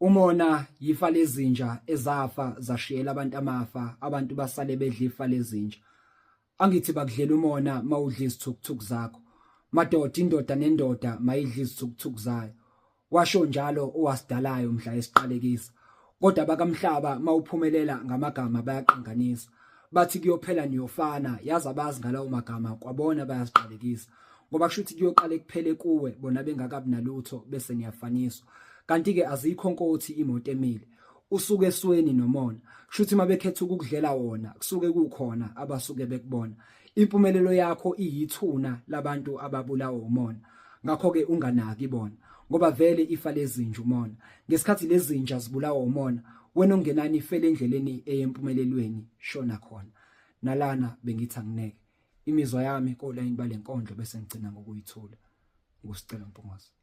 Umona yifa lezinja ezafa zashiyela abantu amafa, abantu basale bedla ifa lezinja. Angithi bakudlela umona mawudla izithukuthuku zakho. Madoda indoda nendoda mayidla izithukuthuku zayo. Washo njalo owasidalayo mhla esiqalekisa. Kodwa abakamhlaba mawuphumelela ngamagama bayaqanganisa. Bathi kuyophela niyofana, yazi abazi ngalawo magama kwabona bayaziqalekisa. Ngoba kusho ukuthi kuyoqale kuphele kuwe bona bengakabi nalutho bese niyafaniswa. Kanti-ke azikho nkothi imoto emile. Usuke esweni nomona. Kusho ukuthi mabekhetha ukukudlela wona kusuke kukhona abasuke bekubona. Impumelelo yakho iyithuna labantu ababulawa umona. Ngakho-ke unganaki bona ngoba vele ifa lezinja umona. Ngesikhathi lezinja zibulawa umona, wena ongenani ifele endleleni eyempumelelweni shona khona. Nalana bengithi angineke imizwa yami kolayini bale nkondlo bese ngigcina ngokuyithula. NguSicelo Mpungose.